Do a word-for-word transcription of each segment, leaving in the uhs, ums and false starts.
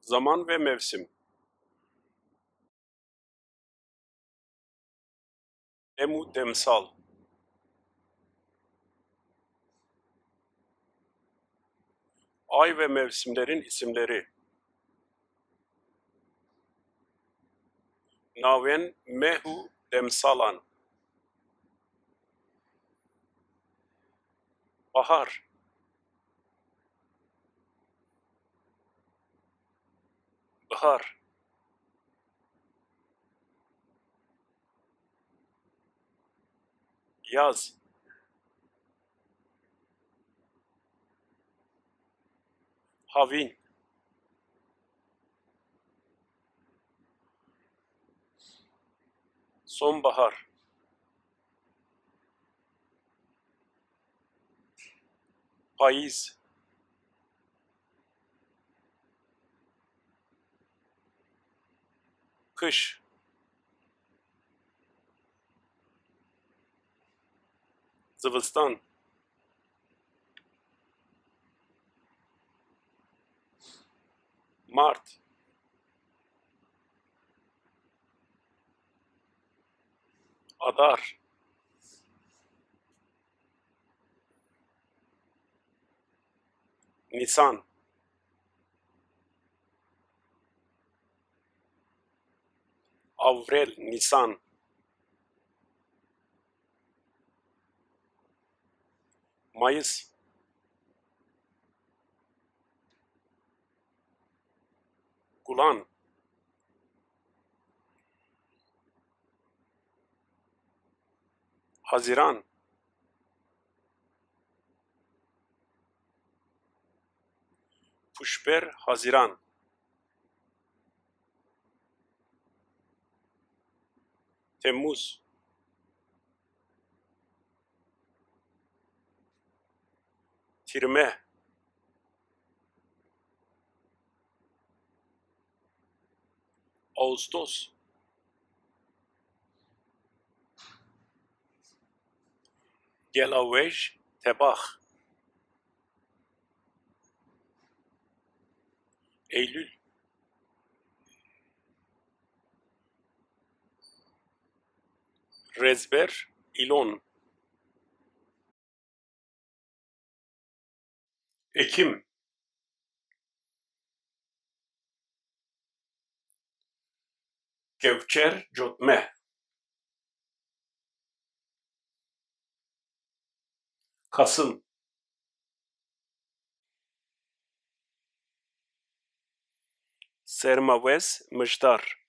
Zaman ve mevsim. Dem û demsal. Ay ve mevsimlerin isimleri. Navên meh û demsalan. Bahar. Bihar. Yaz. Havîn. Sonbahar. Payîz. Kış. Zivistan. Mart. Adar. Nîsan. Avrêl, Nîsan. Mayıs. Gulan. Haziran. Puşber, Haziran. Temmuz. Tirme. Ağustos. Gelawej, Tebax. Eylül. Rezber, Îlon. Ekim. Kevçer, Cotme. Kasım. Sermawez, Mijdar.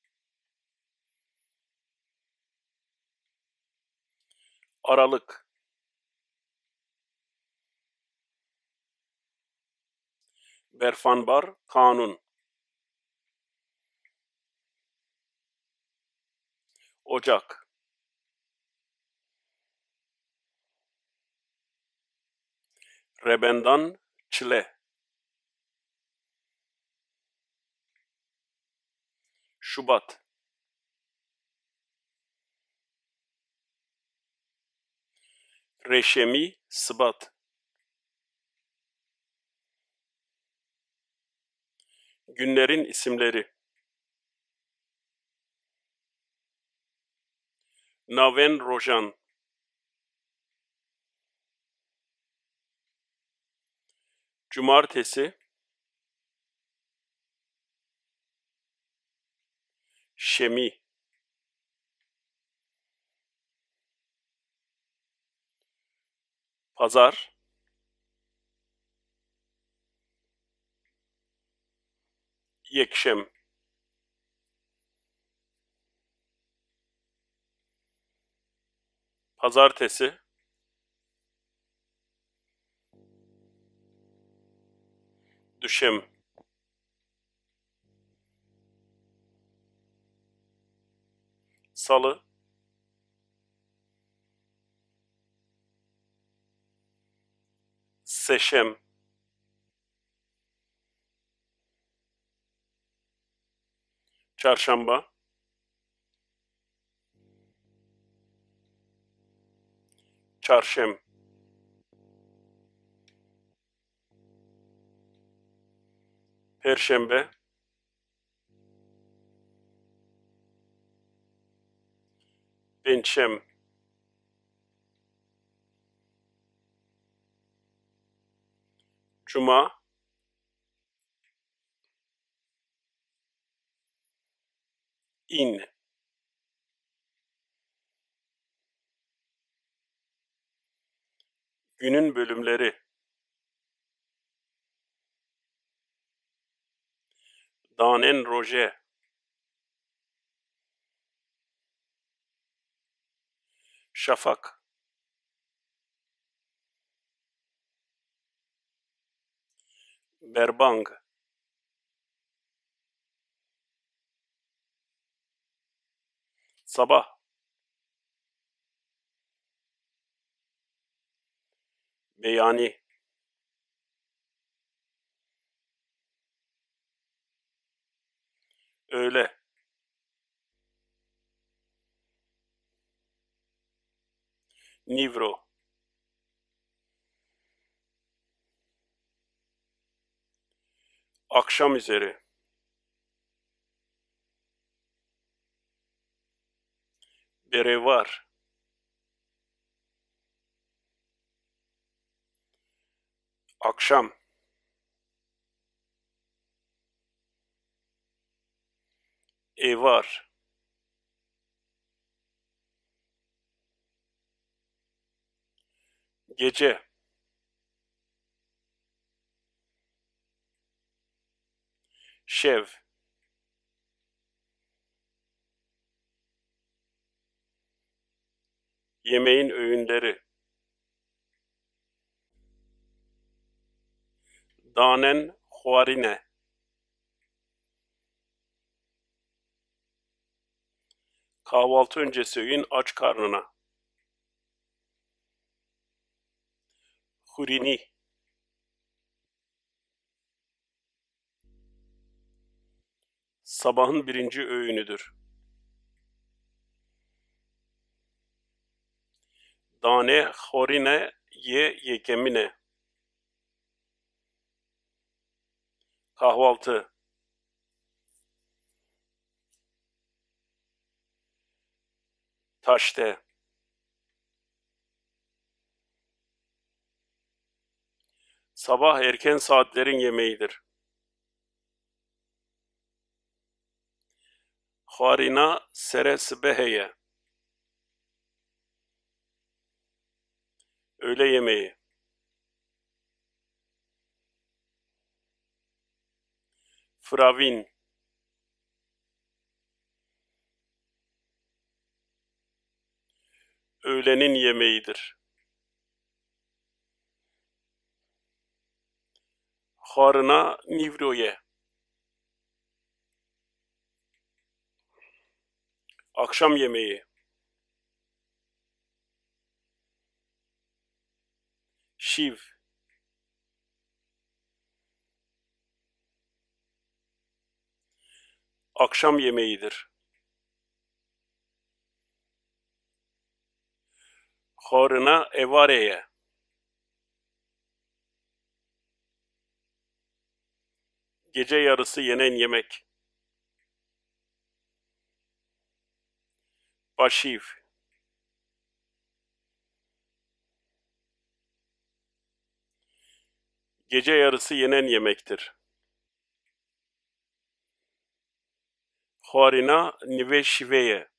Aralık. Berfanbar, Kanun. Ocak. Rebendan, Çile. Şubat. Reşemî, Sibat. Günlerin isimleri. Navên rojan. Cumartesi. Şemî. Pazar. Yekşem. Pazartesi. Duşem. Salı. Seşem. Çarşamba. Çarşem. Perşembe. Şem. Cuma. In. Günün bölümleri. Danên rojê. Şafak. Berbang. Sabah. Beyanî. Öğle. Nîvro. Akşam üzeri. Berêvar. Akşam. Êvar. Gece. Şev. Yemeğin öğünleri. Danên xwarine. Kahvaltı öncesi öğün aç karnına. Xurînî. Sabahın birinci öğünüdür. Danê xorîne yê yekemîn e. Kahvaltı. Taşte. Sabah erken saatlerin yemeğidir. Xwarîna sere sibehê ye. Öğle yemeği. Firavîn. Öğlenin yemeğidir. Xwarina nîvroyê. Akşam yemeği. Şîv. Akşam yemeğidir. Xwarina êvarê ye. Gece yarısı yenen yemek. Paşîv. Gece yarısı yenen yemektir. Xwarina nîvê şîvê ye.